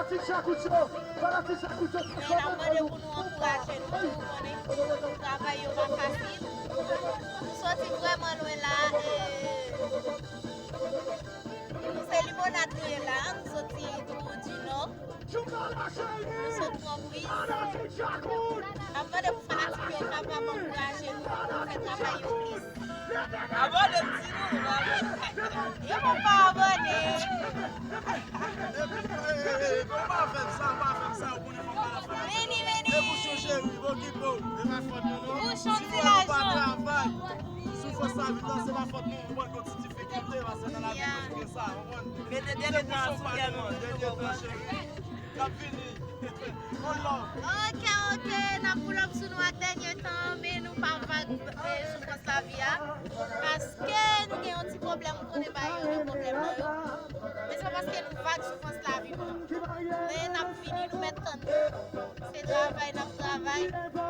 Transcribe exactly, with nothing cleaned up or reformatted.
Men n ap mande pou nou ankouraje nou tou, konnen travay yo pa fasil. Nou soti vrèman lwen la, e nou se Limonad nou ye la, nou soti Twou di Nò. Nou sot pran bri. N ap mande pou fanatik yo kapab ankouraje nou pou nou fè travay yo plis. Abòne m di nou. E pou pa abòne. Vini, vini. Bouchon ti lajan. Soufrans lavi nan se pa fòt nou, ou konn gen ti difikilte, paske nan lavi nou gen sa, ou konn. Mete dènye tan sou kè nou. Dènye tan, cheri. N ap vini. One love. Ok, ok, n ap pull up sou nou ak dènye tan, men nou pa vag, eh, soufrans lavi a. Paske nou gen yon ti pwoblèm, ou konnen bagay yo gen pwoblèm nan yo. Men se pa paske nou vag soufrans lavi, non. Men n ap vini, nou mèt tann. Se travay n ap travay.